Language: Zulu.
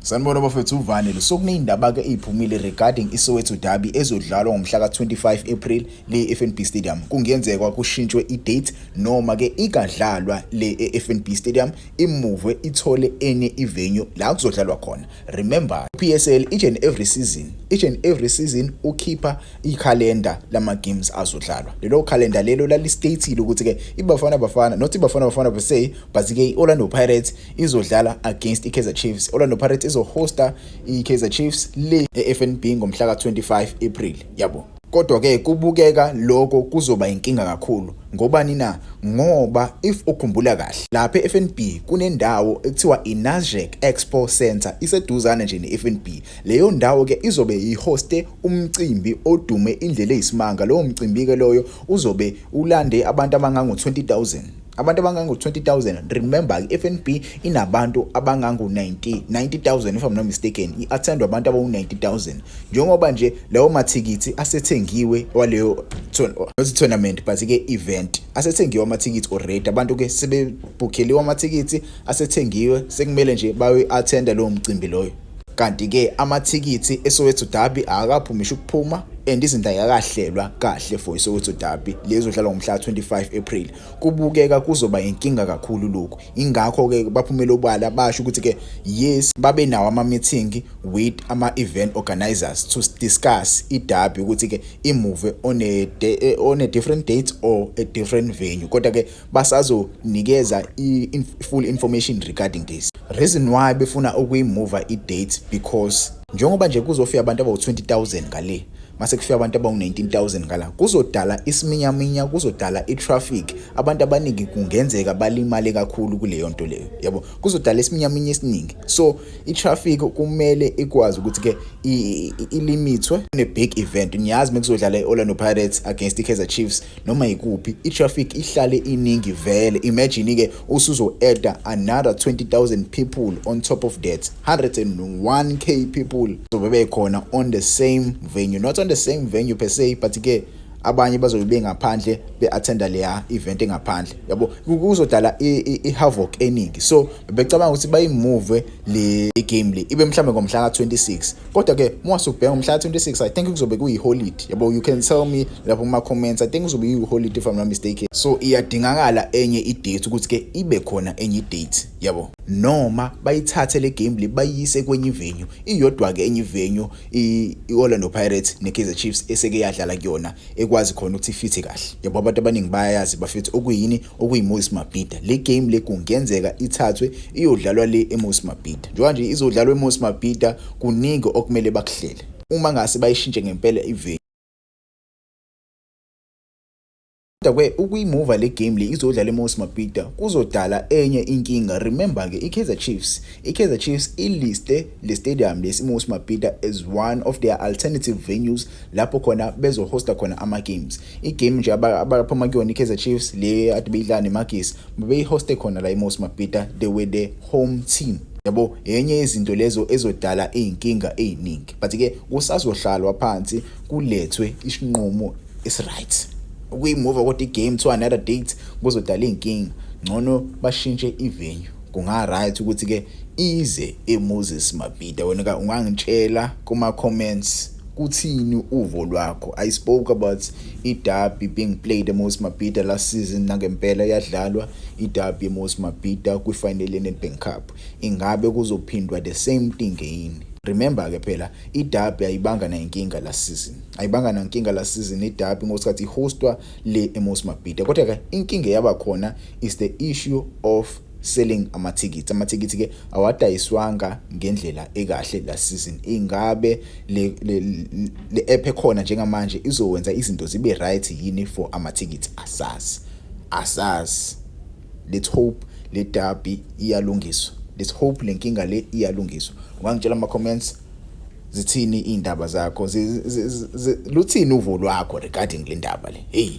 Sanibona bafethu, uvanele. So kuney'ndaba-ke ey'phumile regarding iSoweto Derby ezodlalwa ngomhla ka-25 April le e-FNB Stadium. Kungenzeka kushintshwe i-date noma-ke ingadlalwa le e-FNB Stadium, imuve ithole enye i-venue la kuzodlalwa khona. Remember, PSL each and every season, each and every season ukhipha ikhalenda lama-games azodlalwa. Lelo khalenda lelo lali-state-ile ukuthi-ke iBafana Bafana, not iBafana Bafana per se, but-ke i-Orlando Pirates izodlala against i-Kaizer Chiefs. Orlando Pirates izohosta i-Kaizer Chiefs le e-FNB ngomhla ka-25 April, yabo. Kodwa-ke kubukeka lokho kuzoba inkinga kakhulu. Ngobani na? Ngoba if ukhumbula kahle, lapha e-FNB kunendawo ekuthiwa i-Nasrec Expo Center, iseduzane nje ne-FNB. Leyo ndawo-ke izobe ihoste umcimbi odume indlela eyisimanga. Lowo mcimbi-ke loyo uzobe ulande abantu abangango-20,000, abantu abangango-20,000. Remember, i-FNB inabantu abangango-90 90,000, if I'm not mistaken, i-attendwa abantu abawu-90,000. Njengoba nje lawo mathikithi asethengiwe waleyo, not tournament but-ke event, asethengiwe amathikithi already. Abantu-ke sebebhukheliwe amathikithi, asethengiwe, sekumele nje bayo-attenda lowo mcimbi loyo. Kanti-ke amathikithi eSoweto Derby akakaphumisha ukuphuma and izinto ayakahlelwa kahle for iSoweto Derby lezodlalwa ngomhla 25 April. Kubukeka kuzoba inkinga kakhulu lokhu. Ingakho-ke baphumele obala basho ukuthi-ke yes, babe nawo ama-meeting with ama-event organizers to discuss i-derby ukuthi-ke imuve on a different date or a different venue. Kodwa-ke basazonikeza i-full information regarding this. Reason why befuna ukuyimuva i-date, because njengoba nje kuzofika abantu abawu-20,000 ngale, mase kufika abantu abawu-19,000 ngala, kuzodala isiminyaminya, kuzodala i-traffic. Abantu abaningi kungenzeka balimale kakhulu kuleyo nto leyo, yabo. Kuzodala isiminyaminya esiningi, so i-traffic kumele ikwazi ukuthi-ke ilimithwe. Ne-big event, niyazi, mekuzodlala i-Orlando Pirates against i-Kaizer Chiefs noma yikuphi, i-traffic ihlale iningi vele. Imagine-ke usuzo-adda another 20,000 people on top of that, 101K people zobe bekhona on the same venue, not on the same venue per se, but ke abanye bazobe bengaphandle be-attenda leya event engaphandle, yabo. Kuzodala i-havoc eningi. So becabanga ukuthi bayimuve le game le ibe mhlambe ngomhla ka-26. Kodwa ke uma usubheka ngomhla ka-26, I think kuzobe kuyi-holiday, yabo. You can tell me lapho kuma-comments. I think kuzobe kuyi-holiday, if I'm not mistaken. So iyadingakala enye i-date, ukuthi ke ibe khona enye i-date, yabo, noma bayithathe le game le bayiyise kwenye i-venue. Iyodwa-ke enye i-venue i-Orlando Pirates ne-Kaizer Chiefs eseke yadlala kuyona ekwazi khona ukuthi ifithe kahle, yabo. Abantu abaningi bayayazi bafethu okuyini, okuyi-Moses Mabhida. Le game le kungenzeka ithathwe iyodlalwa le eMoses Mabhida. Njengoba nje izodlalwa eMoses Mabhida, kuningi okumele bakuhlele uma ngase bayishintshe ngempela i-venue. Kodwa-ke ukuyimuva le game le izodlala eMoses Mabhida kuzodala enye inkinga. Remember-ke, i-Kaizer Chiefs iliste le stadium lesi iMoses Mabhida as one of their alternative venues lapho khona bezohosta khona ama-games. I-game nje abaphuma kuyona i-Kaizer Chiefs le ade beyidlala neMagesi, bebeyihoste khona la eMoses Mabhida. They were the home team, yabo. Enye yezinto lezo ezodala iy'nkinga ey'ningi, but-ke kusazohlalwa phansi kulethwe isinqumo esi-right. Ukuyimuva kodwa i-game to another date kuzodala iy'nkinga. Ngcono bashintshe i-venue. Kunga-right ukuthi-ke ize eMoses Mabhida. Wena ungangitshela kuma-comments kuthini uvo lwakho. I spoke about i-derby being played eMoses Mabhida last season. Nangempela yadlalwa i-derby eMoses Mabhida kwi-final ye-Nedbank Cup. Ingabe kuzophindwa the same thing yini? Remember ke phela, i-derby ayibanga nayinkinga last season, ayibanga nankinga last season i-derby ngosikhathi ihostwa le eMoses Mabhida. Kodwa ke inkinga yaba khona is the issue of selling amathikithi. Amathikithi ke awadayiswanga ngendlela ekahle last season. Ingabe le app ekhona njengamanje izowenza izinto zibe right yini for amathikithi? Asazi, asazi. Let's hope le derby iyalungiswa. Let's hope le nkinga le iyalungiswa. Ungangitshela ama comments, zithini indaba zakho, luthini uvo lwakho regarding le ndaba le? Hey.